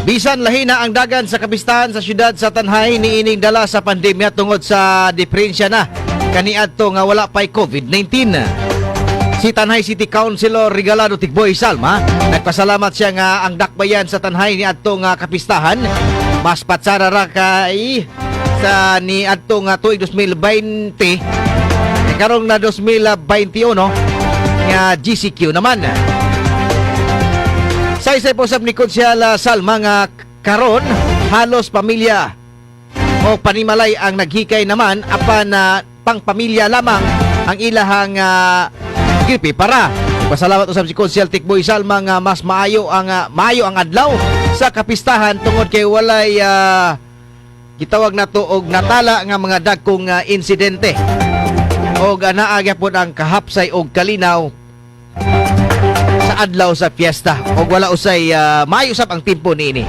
Bisan lahi na ang dagan sa kapistahan sa syudad sa Tanjay niining dala sa pandemya tungod sa diferensya na kaniadto nga wala pa'y COVID-19. Si Tanjay City Councilor Regalado Tikboy Salma, nagpasalamat siya nga ang dakbayan sa Tanjay niadto nga kapistahan mas patsara ra kay sa niadto nga tuig 2020, eh, karong na 2021 nga GCQ naman. Saysay po sab ni Konsyala Salma nga karon halos pamilya o panimalay ang naghikay naman apan na pangpamilya lamang ang ilahang para. Pasalamat usab si Konsyal Tikboy Salma nga mas maayo ang adlaw sa kapistahan tungod kay walay gitawag nato og natala nga mga dagkong insidente og naa gyapon ang kahapsay og kalinaw sa adlaw sa fiesta og wala usay maayo usab ang timpo niini.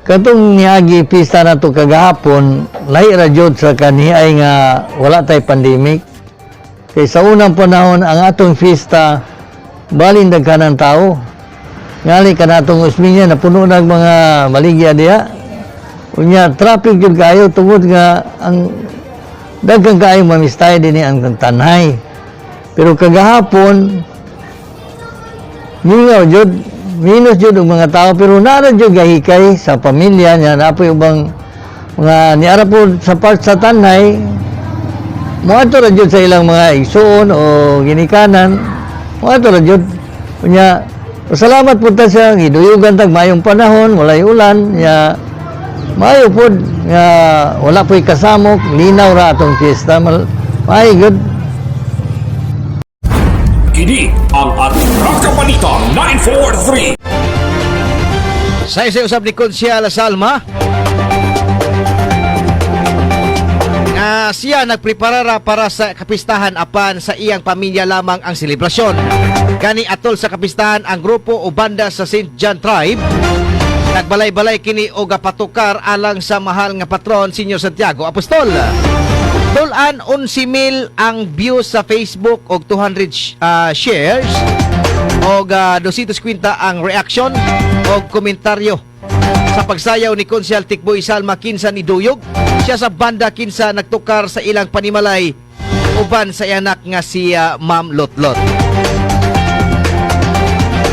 Katong niagi pista na to kagahapon, lahi ra jud sa kaniay nga wala tay pandemic. Kay sa unang panahon ang atong fiesta balin daghan ang tao. Ngali kanatong Osmeña napuno nag mga maligya diha. Unya traffic jud kayo tungod nga ang daghan kaayo mamistay dinhi ang Tanjay. Pero kagahapon mingaw jud, minus jud og mga tao, pero naa jud gahikay sa pamilya niya, naa poy ubang mga niara po sa part sa Tanjay, moadto ra jud sa ilang mga igsuon o ginikanan, moadto ra jud. Unya pasalamat pud ta siya giduyugan tag maayong panahon, walay ulan nya, maayo pud nga wala po'y kasamok, linaw ra atong fiesta. Maayo gud. Kini ang Atraka Balita 943. Saysay usab ni Konsyala Salma nga siya nagpreparara para sa kapistahan apan sa iyang pamilya lamang ang selebrasyon. Gani atol sa kapistahan ang grupo o banda sa St. John Tribe nagbalay-balay kini og patukar alang sa mahal nga patron, Senyor Santiago Apostol. Tulan 11,000 ang views sa Facebook og 200 shares og 250 ang reaction og komentaryo sa pagsayaw ni Konsyal Tikboy Salma, kinsa ni duyog siya sa banda kinsa nagtukar sa ilang panimalay uban sa iyang anak nga si Ma'am Lotlot.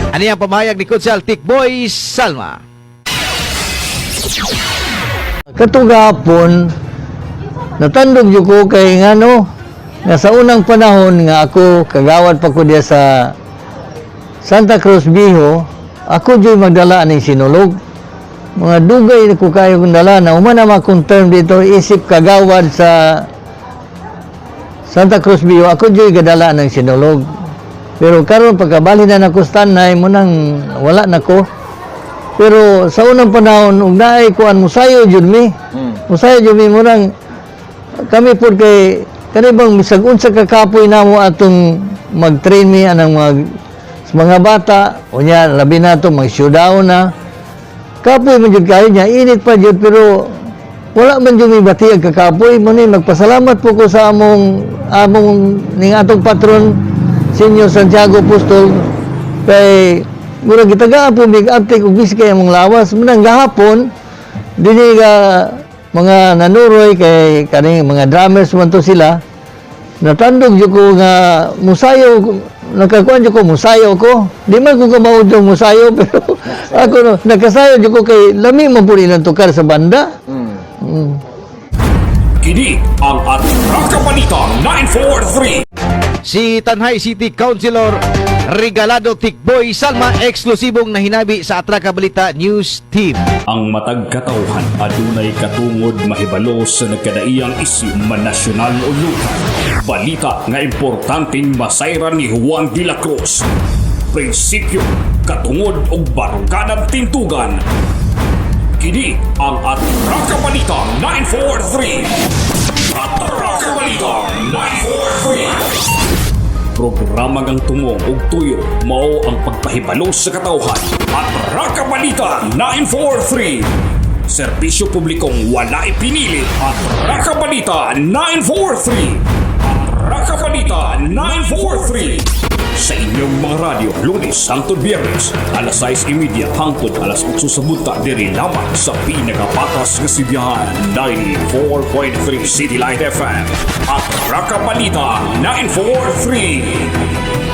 Ani ang pamahayag ni Konsyal Tikboy Salma. Katong gahapon, natandog jud ko kay ngano, nga sa unang panahon nga ako kagawad pa ko diya sa Santa Cruz Viejo, ako jud magdala aning sinulog. Mga dugay na ko kayo kong dala na human na akong term dito isip kagawad sa Santa Cruz Viejo, ako jud gadala ng sinulog. Pero karon pagkabalhin na nako sa Tanjay mo nang wala na ko. Pero sa unang panahon ug naay kuan, musayo jud mi. Musayo jud mi mo nang kami pud kay kani bang bisag unsa ka kapoy namo atong mag-train mi anang mga sa mga bata, unya labi na to mag showdown na. Kapoy man jud kayo niya, init pa jud, pero wala man jud mi bati ang kakapoy mo ni. Magpasalamat po ko sa among among ning atong patron, Senyor Santiago Apostol, kay murag gitagaan po mig aptik ug bisik kay among lawas. Munang gahapon dinhi ga mga nanuroy kay kaning mga drummers man to sila, natandog jud ko nga musayo, nakakuan jud ko, musayo ko. Di man ko kamao jud musayo, pero ako no, nakasayo jud ko kay lami man pud ilang tukar sa banda. Kini ang Atraka Balita 943. Si Tanjay City Councilor Regalado Tikboy Salma, eksklusibong nahinabi sa Atraka Balita News Team. Ang matag katawhan adunay katungod mahibalo sa nagkadaiyang isyu man nasyonal o lokal. Balita nga importanteng masayran ni Juan de la Cruz. Prinsipyo, katungod ug barukadang tintugan. Kini ang Atraka Balita 943. Atraka Balita 943. Programa ngang tungong ug tuyo mao ang pagpahibalo sa katawhan. Atraka Balita 943. Serbisyo publikong walay pinili. Atraka Balita 943. Atraka Balita 943. Sa inyong mga radyo, Lunes hangtod Biyernes, alas 6:30 hangtod alas 8 sa buntag, diri lamang sa pinakapatas nga sibihan, 94.3 City Light FM at Raka Balita 94.3.